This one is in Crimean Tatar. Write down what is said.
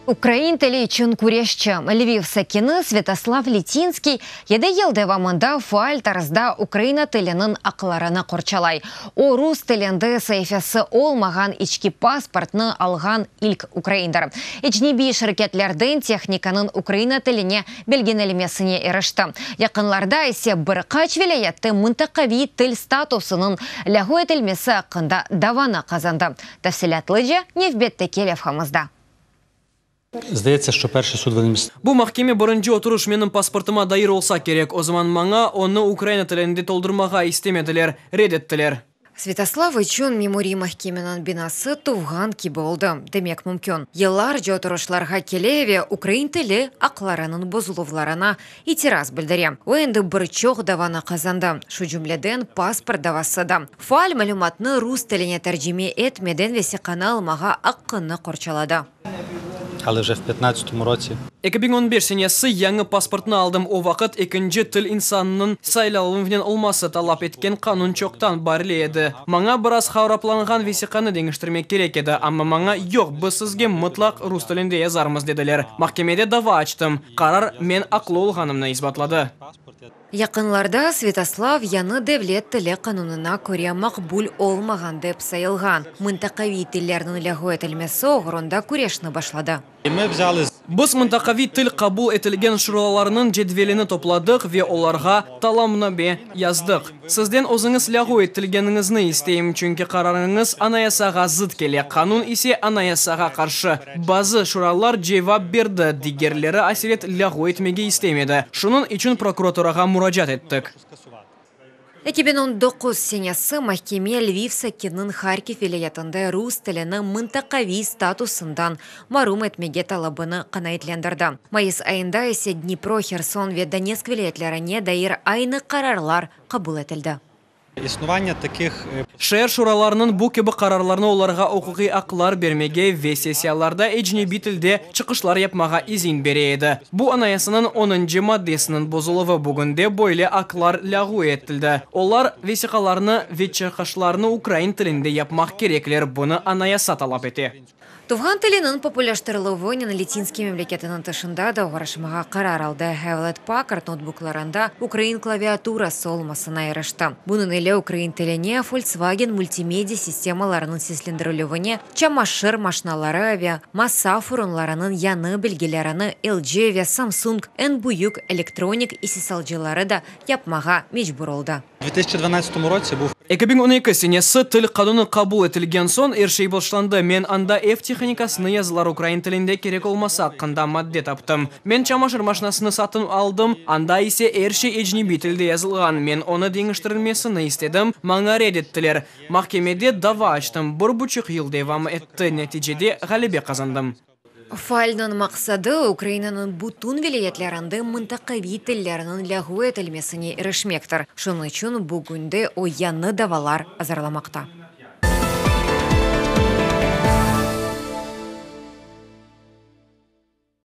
Ukrain tili içün küreşçi, Lviv sakini Svâtoslav Litinskiy yedi yıl devamında faal tarzda ukraina tiliniñ aqlarını qorçalay. O, rus tilinde saifesi olmağan içki pasportnı alğan ilk ukraindir. Ecnebiy şirketlerden tehnikanıñ ukraina tiline belgilenmesine irişti. Yaqınlarda ise bir qaç vilâyette mıntaqaviy til statusınıñ lâğu etilmesi aqqında davanı qazandı. Tafsilâtlıca nevbetteki levhamızda. Здається, що перший суд вони Bu mahkeme birinci oturış menim pasportıma dair olsa kerek. O zaman maña onı ukraina tilinde toldurmağa istemediler, red ettiler. Svâtoslav içün memuriy mahkemeniñ binası tuvğan kibi oldı, demek mümkün. Yıllarca oturışlarğa kele ve ukrain tili aqlarınıñ bozuluvlarına itiraz bildire. O endi bir çoq davanı qazandı, şu cümleden pasport davası da. Faal malümatnı rus tiline tercime etmeden vesiqanı almağa aqqını qorçaladı. Але вже в 15-му році 2015 senesi yañı pasportnı aldım. O vaqıt ekinci til insannıñ saylavınen olması talap etken qanun çoqtan bar edi. Maña biraz haraplanğan vesiqanı deñiştirmek kerek edi, amma maña yoq, biz sizge mıtlaq rus tilinde yazarmız dediler. Mahkemede dava açtım. Qarar men aqlı olğanımnı isbatladı. Yaqınlarda Svâtoslav yañı devlet tili qanunına köre maqbul olmağan dep sayılğan mıntaqaviy tillerniñ lâğu etilmesi oğrunda küreşni başladı. І ми взяли Biz mıntaqaviy til qabul etilgen şuralarnıñ cedvelini topladıq ve olarğa talapname yazdıq. Sizden özüñiz lâğu etilgeniñizni isteyim, çünki qararıñız anayasağa zıt kele, qanun ise anayasağa qarşı. Bazı şuralar cevap berdi, digerleri aselet lâğu etmege istemedi. Şunıñ içün prokuraturağa muracaat ettik. 2019 senesi mahkeme Lviv sakininiñ Harkiv vilâyetinde rus tilini mıntaqaviy statusından marum etmege talabını qanaatlendirdi. Mayıs ayında ise Dnipro, Herson ve Donetsk vilâyetlerine dair aynı qararlar qabul etildi. Існування таких е, Şeer şuralarınıñ bu kibi qararlarını olarğa uquqiy aqlar bermege ve sessiyalarda ecnebiy tilde çıqışlar yapmağa izin bere edi. Bu anayasanıñ 10 maddesiniñ bozuluvı bugünde böyle aqlar lâğu etildi. Olar vesiqalarnı ve çıqışlarnı ukrain tilinde yapmaq kerekler. Bunı anayasa talap ete. Tuvğan tiliniñ populârlaştırıluvınen Litinskiy memleketiniñ tışında da oğraşmağa qarar aldı. Hewlett Packard noutbuklarında ukrain klaviaturası olmasına irişti. Bunıñ ile ukrain tiline Volkswagen multimedia sistemalarınıñ seslendirilüvine çamaşır maşinaları ve masa furunlarınıñ yañı belgilerini LG ve Samsung eñ büyük elektronik istisalcıları da yapmağa mecbur oldı. У 2012 році був 2012 senesi til qanunı qabul etilgen soñ er şey başlandı. Men anda ev tehnikasını yazılar ukrain tilinde kerek olması aqqında madde taptım. Men çamaşır maşinasını satın aldım, anda ise er şey ecnebiy tilde yazılğan. Men onı deñiştirilmesini istedim, maña red ettiler. Mahkemede dava açtım, 1,5 yıl devam etti. Neticede ğalebe qazandım. Faalniñ maqsadı Ukrainanıñ bütün vilâyetlerinde mıntaqaviy tillerniñ lâğu etilmesine irişmektir. Şunıñ içün bugünde o yañı davalar azırlamaqta.